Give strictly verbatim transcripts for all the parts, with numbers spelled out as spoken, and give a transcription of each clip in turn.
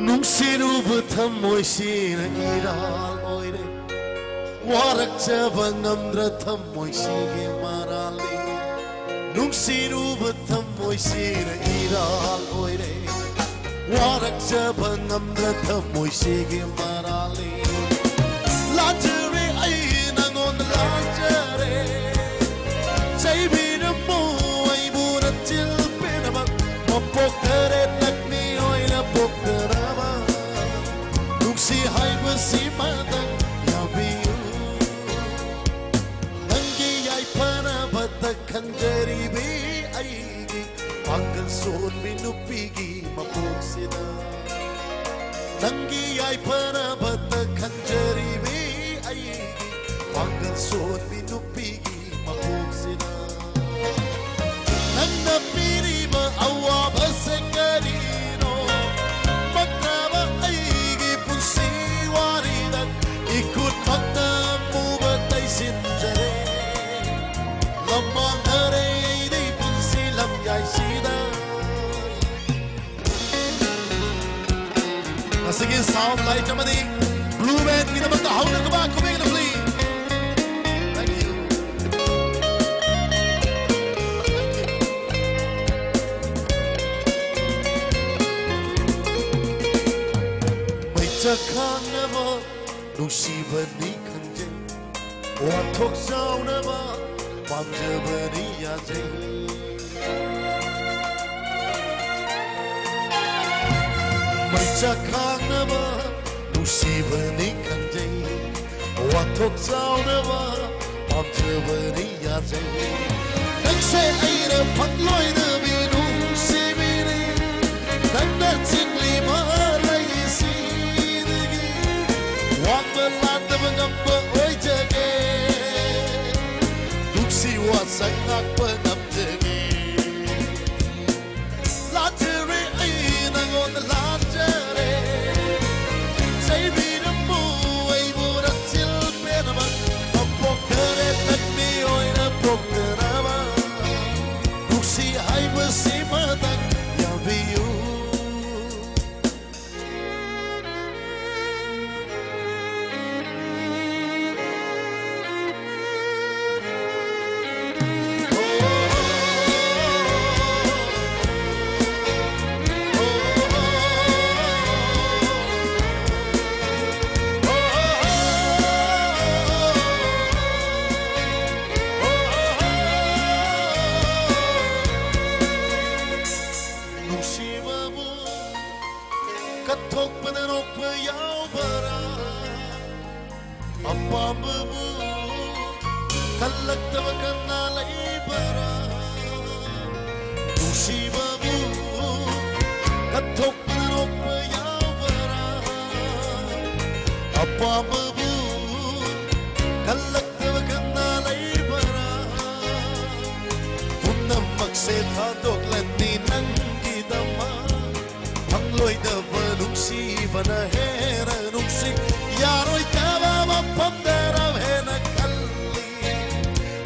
ꯅꯨꯡꯁꯤꯔꯨꯕ ꯊꯝꯃꯣꯏꯁꯤꯅ ꯏꯔꯥꯜ ꯑꯣꯏꯔꯦ꯫ ꯋꯥꯔꯛꯆꯕ ꯉꯝꯗ꯭ꯔ ꯊꯝꯃꯣꯏꯁꯤꯒꯤ ꯃꯔꯥꯜꯅꯤ꯫ ꯅꯨꯡꯁꯤꯔꯨꯕ ꯊꯝꯃꯣꯏꯁꯤꯅ ꯏꯔꯥꯜ ꯑꯣꯏꯔꯦ꯫ ꯋꯥꯔꯛꯆꯕ ꯉꯝꯗ꯭ꯔ ꯊꯝꯃꯣꯏꯁꯤꯒꯤ ꯃꯔꯥꯜꯅꯤ꯫ ꯂꯥꯟꯖꯔꯦ ꯑꯩ ꯅꯉꯣꯟꯗ ꯂꯥꯟꯖꯔꯦ꯫ ꯆꯩꯕꯤꯔꯝꯃꯨ ꯑꯩꯕꯨ ꯅꯆꯤꯜ ꯄꯦꯟꯅꯃꯛ꯫ ꯃꯄꯣꯛ ꯇꯔꯦꯠ ꯂꯛꯃꯤ ꯑꯣꯏꯅ ꯄꯣꯛꯇꯅꯕ꯫ ꯅꯨꯡꯁꯤ ꯍꯥꯏꯕꯁꯤꯃꯗꯪ ꯌꯥꯕꯤꯌꯨ꯫ ꯅꯪꯒꯤ ꯌꯥꯏꯐꯅꯕꯇ ꯈꯟꯖꯔꯤꯕꯤ ꯑꯩꯒꯤ ꯄꯥꯡꯒꯜ ꯁꯣꯟꯕꯤ ꯅꯨꯄꯤꯒꯤ ꯃꯄꯣꯛꯁꯤꯗ꯫ ꯅꯪꯒꯤ ꯌꯥꯏꯐꯅꯕꯇ ꯈꯟꯖꯔꯤꯕꯤ ꯑꯩꯒꯤ ꯄꯥꯡꯒꯜ ꯁꯣꯟꯕꯤ ꯅꯨꯄꯤꯒꯤ ꯃꯄꯣꯛꯁꯤꯗ꯫ ꯅꯪꯅ ꯄꯤꯔꯤꯕ ꯑꯋꯥꯕꯁꯦ ꯀꯔꯤꯅꯣ? ꯃꯛꯇ꯭ꯔꯕ ꯑꯩꯒꯤ ꯄꯨꯟꯁꯤ ꯋꯥꯔꯤꯗ ꯏꯈꯨꯠꯃꯛꯅ ꯑꯃꯨꯕ ꯇꯩꯁꯤꯟꯖꯔꯦ꯫ ꯂꯝꯃꯥꯡꯅꯔꯦ ꯑꯩꯗꯤ ꯄꯨꯟꯁꯤ ꯂꯝꯌꯥꯏꯁꯤꯗ꯫ ꯉꯁꯤꯒꯤ sound light ꯑꯃꯗꯤ blue bandꯒꯤꯗꯃꯛꯇ ꯍꯧꯅ ꯈꯨꯕꯥꯛ ꯈꯨꯕꯤꯒꯗꯕꯅꯤ꯫ Thank you. ꯃꯩꯆꯥꯛ ꯈꯥꯡꯅꯕ ꯅꯨꯡꯁꯤꯕꯅꯤ ꯈꯪꯖꯩ꯫ ꯋꯥꯊꯣꯛ ꯆꯥꯎꯅꯕ ꯄꯥꯝꯖꯕꯅꯤ ꯌꯥꯖꯩ꯫ ꯃꯩꯆꯥꯛ ꯈꯥꯡꯅꯕ ꯅꯨꯡꯁꯤꯕꯅꯤ ꯈꯪꯖꯩ꯫ ꯋꯥꯊꯣꯛ ꯆꯥꯎꯅꯕ ꯄꯥꯝꯖꯕꯅꯤ ꯌꯥꯖꯩ꯫ ꯅꯪꯁꯦ ꯑꯩꯅ ꯐꯪꯂꯣꯏꯗꯕꯤ ꯅꯨꯡꯁꯤꯕꯤꯅꯤ꯫ ꯅꯪꯅ ꯆꯤꯡꯂꯤꯕ ꯂꯩꯁꯤꯗꯒꯤ ꯋꯥꯡꯕ ꯂꯥꯟꯗꯕ ꯉꯝꯕ ꯑꯣꯏꯖꯒꯦ꯫ ꯅꯨꯡꯁꯤ ꯋꯥꯁꯛ ꯉꯥꯛꯄ ꯉꯝꯖꯒꯦ꯫ ꯂꯥꯟꯖꯔꯦ ꯑꯩ ꯅꯉꯣꯟꯗ ꯂꯥꯟꯖꯔꯦ꯫ ꯆꯩꯕꯤꯔꯝꯃꯨ ꯑꯩꯕꯨ ꯅꯆꯤꯜ ꯄꯦꯟꯅꯃꯛ꯫ ꯃꯄꯣꯛ ꯇꯔꯦꯠ ꯂꯛꯃꯤ ꯑꯣꯏꯅ ꯄꯣꯛꯇꯅꯕ꯫ ꯅꯨꯡꯁꯤ ꯍꯥꯏꯕꯁꯤ ꯀꯠꯊꯣꯛꯄꯗ ꯅꯣꯛꯄ ꯌꯥꯎꯕꯔꯥ? ꯑꯄꯥꯝꯕꯕꯨ ꯀꯜꯂꯛꯇꯕ ꯀꯅꯥ ꯂꯩꯕꯔꯥ? ꯅꯨꯡꯁꯤꯕꯕꯨ ꯀꯠꯊꯣꯛꯄꯗ ꯅꯣꯛꯄ ꯌꯥꯎꯕꯔꯥ? ꯑꯄꯥꯝꯕꯕꯨ ꯀꯜꯂꯛꯇꯕ ꯀꯅꯥ ꯂꯩꯕꯔꯥ? ꯄꯨꯝꯅꯃꯛꯁꯦ ꯊꯥꯗꯣꯛꯂꯅꯤ ꯅꯪꯒꯤꯗꯃꯛ꯫ ꯐꯪꯂꯣꯏꯗꯕ ꯅꯨꯡꯁꯤꯕꯅ ꯍꯦꯟꯅ ꯅꯨꯡꯁꯤ꯫ ꯌꯥꯔꯣꯏꯗꯕ ꯃꯐꯝꯗꯔ ꯍꯦꯟꯅ ꯈꯜꯂꯤ꯫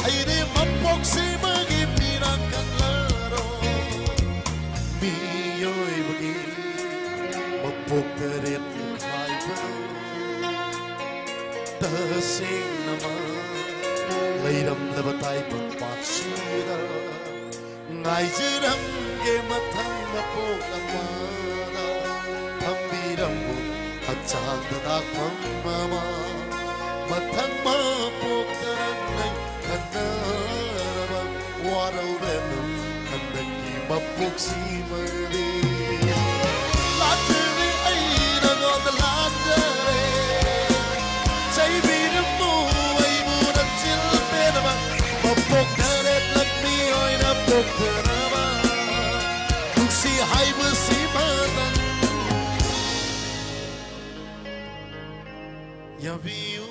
ꯑꯩꯗꯤ ꯃꯄꯣꯛꯁꯤꯃꯒꯤ ꯃꯤꯔꯥꯡ ꯀꯜꯂꯔꯣꯏ꯫ ꯃꯤꯑꯣꯏꯕꯒꯤ ꯃꯄꯣꯛ ꯇꯔꯦꯠ ꯍꯥꯏꯕꯗꯨ ꯇꯁꯦꯡꯅꯃꯛ ꯂꯩꯔꯝꯂꯕ ꯇꯥꯏꯕꯪꯄꯥꯟꯁꯤꯗ ꯉꯥꯏꯖꯔꯝꯒꯦ ꯃꯊꯪ ꯃꯄꯣꯛ ꯑꯃꯗ꯫ ꯊꯝꯕꯤꯔꯝꯃꯨ ꯍꯛꯆꯥꯡꯗ ꯗꯥꯛꯐꯝ ꯑꯃ꯫ ꯃꯊꯪ ꯃꯄꯣꯛꯇ ꯅꯪ ꯈꯟꯅꯔꯕ ꯋꯥꯔꯧꯔꯅꯨ ꯍꯟꯗꯛꯀꯤ ꯃꯄꯣꯛꯁꯤꯃꯗꯤ꯫ ꯂꯥꯟꯖꯔꯦ, ꯑꯩ ꯅꯉꯣꯟꯗ ꯂꯥꯟꯖꯔꯦ꯫ ꯆꯩꯕꯤꯔꯝꯃꯨ ꯑꯩꯕꯨ ꯅꯆꯤꯜ ꯄꯦꯟꯅꯕ꯫ ꯃꯄꯣꯛ ꯇꯔꯦꯠꯂꯛ ꯃꯤꯑꯣꯏꯅ ꯄꯣꯛꯇꯅꯕ ꯅꯨꯡꯁꯤ ꯍꯥꯏꯕꯁꯤꯃꯇꯪ ꯌꯥꯕꯤꯌꯨ꯫